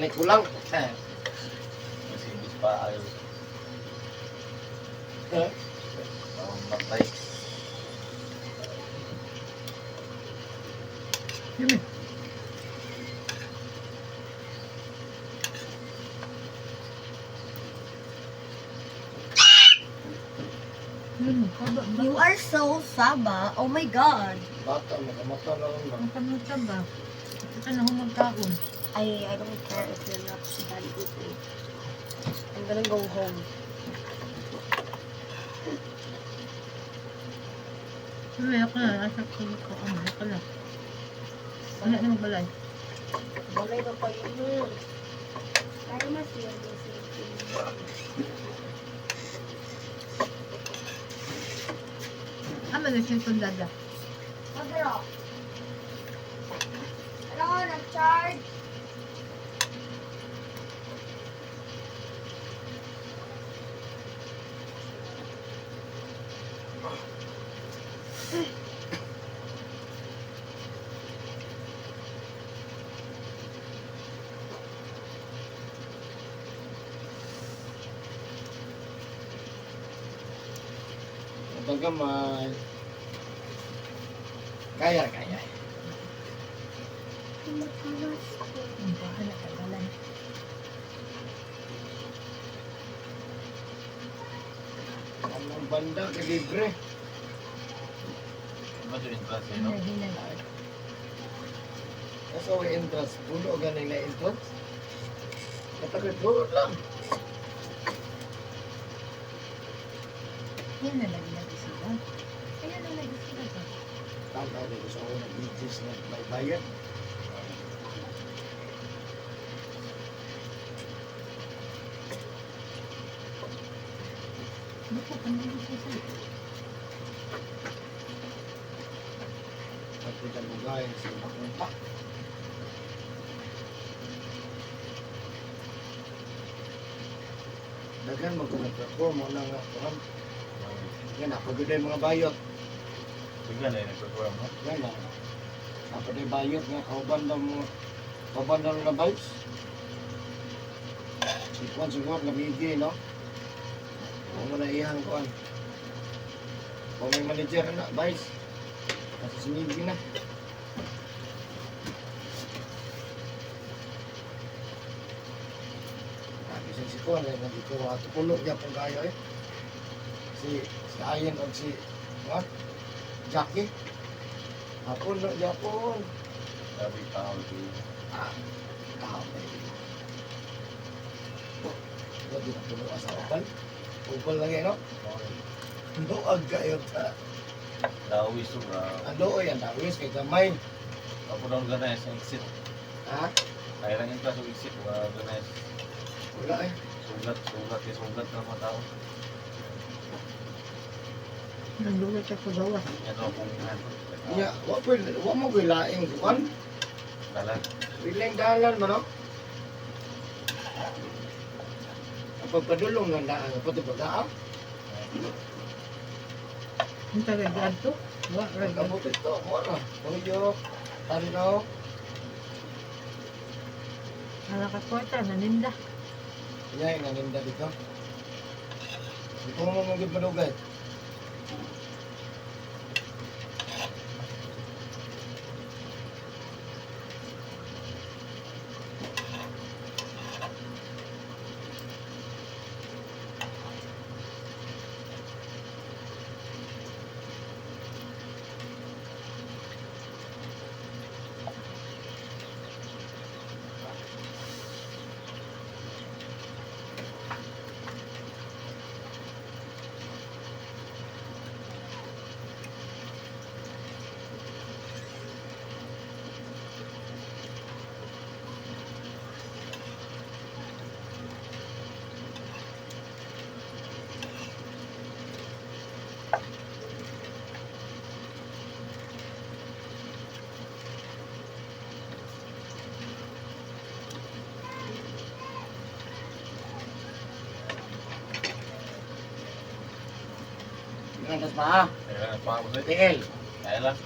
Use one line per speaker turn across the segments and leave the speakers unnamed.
Na kulang.
Kasi hindi pa ayaw.
Eh?
Matay.
Yun eh. Yun, haba ba?
You are so saba. Oh my God.
Bata, makamata na lang ba?
Ang kamuta ba? Ito ka na humagkaon.
I don't care if you're not done eating. I'm gonna go home.
Mamaya ka na, nasa tulog ko. Mamaya ka na. Wala namang balay.
Balay ba pa yun? Para mas yun
Ah, mag-share kong dada.
Madro. Ano, nag-charge?
Matagamay. Kaya, kaya.
Ang bahala, tagalan.
Ang banda, kay libre.
Ba yung entrance eh, no?
Hinay, hinay.
Nasa way entrance, puno ganing na entrance. Katakit, puno lang.
Yan na lagi lagi sila. Kaya na lagi sila ba?
Tama na ko sa unang beaches na may bayad.
Baka kami siya sa
At pinagugay sa makumpa. Daghan mo kung nag-perform mo na nga kuhan. Yan, napaguday mga bayot.
Bigla na yung nag-perform, no?
Yan na. Napaguday bayot nga, kauban daw mo. Kauban daw na vibes. Si Kwan siguro, lamigi, no? Kung mo na iyang kuhan. Kung may manager na, vice. Kasi si Miggy na. Sabi siya si Kwan, eh, nandito ato pulo niya pong kayo eh. Si Ayen o si, what? Jackie? Hapon, no, Japon.
Sabi tao dito.
Ah, tao na yun. Wala din ang pulo sa upal. Upal lang eh, no? Luag kayo ta.
Lawis to, bro.
Ang looy, ang dawis, kay gamay.
Ako daw organize ang exit.
Ha?
Kaya lang entrance o exit, wala organize.
Wala eh.
Sugat, sugat, eh, sugat ng mga tao.
Nagluwat siya ko gawa.
Yan daw kung ano.
Nya, wa po, wa mo ko'y laing kuan.
Dalan.
Bilang dalan mo, no? Ang pagpadulong ng daan, pati pagdaang,
Ang tagay to. Wa, right.
pagkabutit to, wala. Tuyo, tarinaw,
Ang nakakwarta, naninda.
Iya, yung naninda dito. Ito mo mong madugay. Ilan tas pa ha?
Kaya lang, pa ako sa'yo.
TL.
Kaya lang.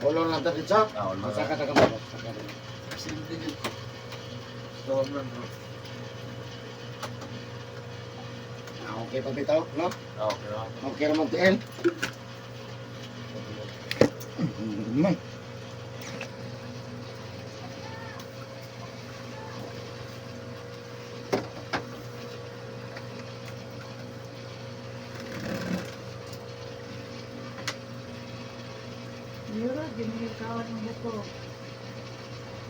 Ulo lang ta dito.
Ah, ulo.
Saka ta ka mo. Saka ta.
Go home lang, bro.
Ah, okay pa bitaw, no?
Ah, okay lang.
Okay naman TL. Man.
Yuro, ginigikawan ang buko.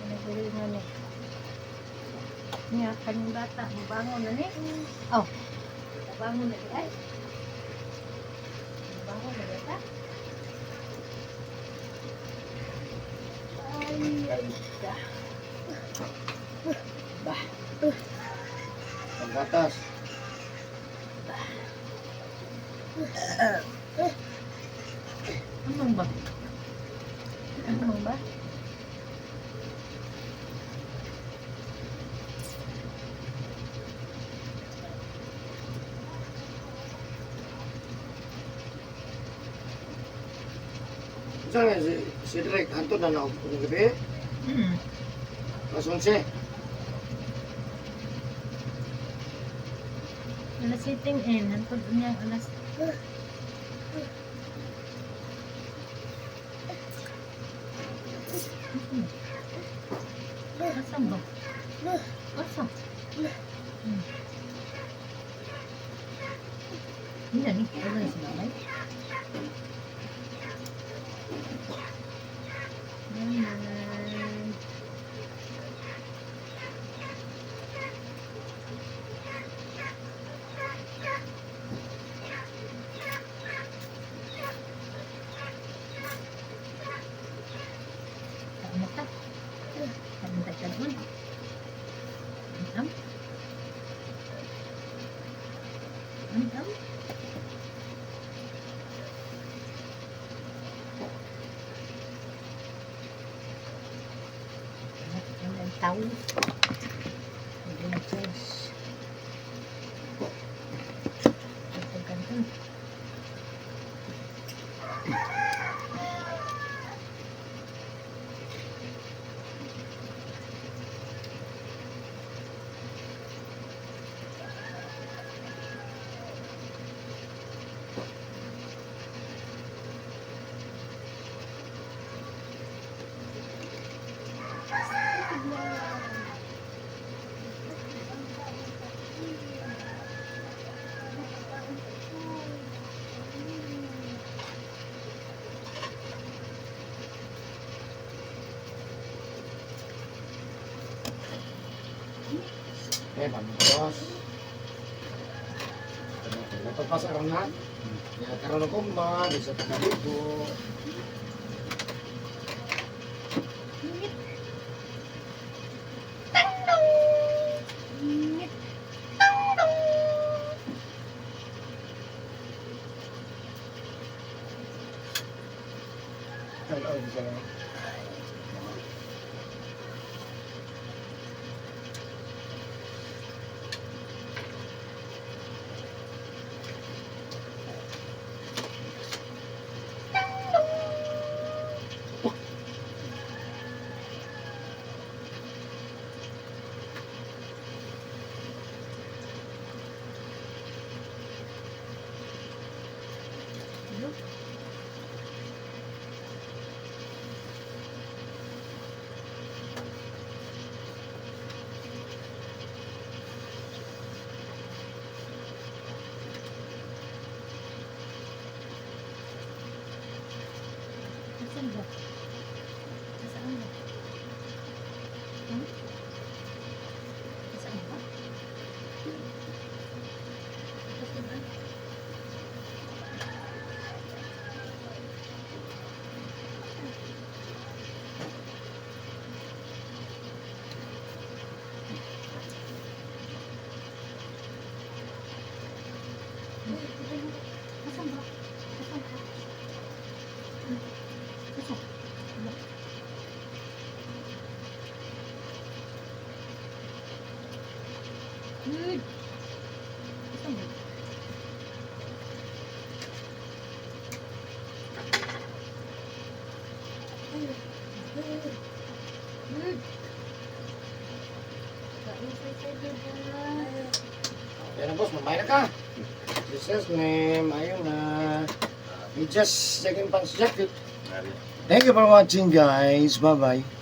Ano ba rin ano? Niya, kanyang bata, mabangon na ni. Oh, mabangon na di ay. Mabangon na bata. Ay, ay, da. Bah.
Panggatas.
Anong ba? Anong ba?
Saan na si Drake? Anton na na kung gabi?
Hmm.
Alas 11.
Alas sitting in. Hantod niya alas. Asan ba? Asa? Hindi na ni. Wala na si mamay. Mamay. Kain na ta. Kain ta kaon. Am. Am am. Ang tao. Hindi na fresh. Ito
Okay, vamos. Napagpas aron na. Ya, karon ko ma, di sa pagkaligo.
Ngit.
Hello, sa
Asan ba? Nasaan ba? Hmm? Nasaan ba? Nasaan ba? Nasaan ba? Nasaan ba? Nasaan? Ba? Good. Nasaan ba? Good.
Kaya na, boss, mamay na ka. Jesus name, ayun na. We just second pants jacket.
Ngari.
Thank you for watching, guys. Bye-bye.